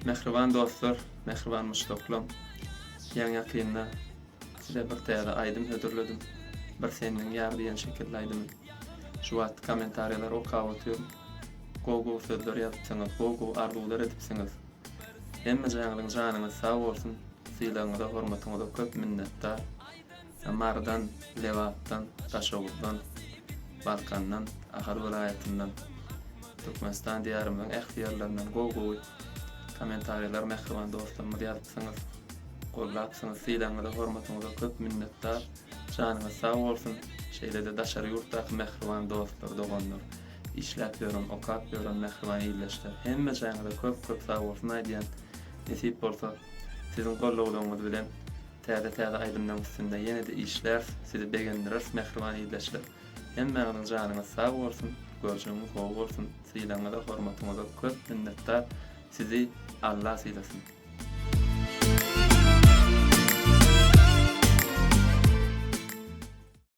Mähriban dostlar, mähriban muşdaklam, ýaňy-ýakynda size bir täze aýdym hödürledim. Bir sendiň ýar diýen şekilli aýdymy. Şu wagt kommentariýalary okap otyryn. Gowy-gowy sözler ýazypsyňyz, gowy-gowy arzuwlar edipsiňiz. Hemmejäňiziň janyňyz sag bolsun, sylagyňyza, hormatyňyza köp minnetdar. Marydan, Lebapdan, Daşoguzdan, Balkandan, Ahal welaýatyndan, Türkmenistan diýarymyzyň ähli ýerlerinden gowy-gowy kommentariýalar mähriban dostlarymyz ýazypsyňyz, gollapsyňyz, sylagyňyza, hormatyňyza köp minnetdar. Janyňyz sag bolsun. Şeýle-de daşary ýurtdaky mähriban dostlar, doganlar, işläp ýören, okap ýören mähriban ildeşler, hemmejaňyza köp-köp sagbolsun aýdýan. Nesip bolsa, siziň gollawlaryňyz bilen Täze täze aýdymlaň üstünde ýenede işläris sizi begendireris mähriban ildeşler hemmäňiziň janyňyz sag bolsun görjegiňiz gowy bolsun sylagyňyza hormatyňyza köp minnetdar sizi Alla sylasyn.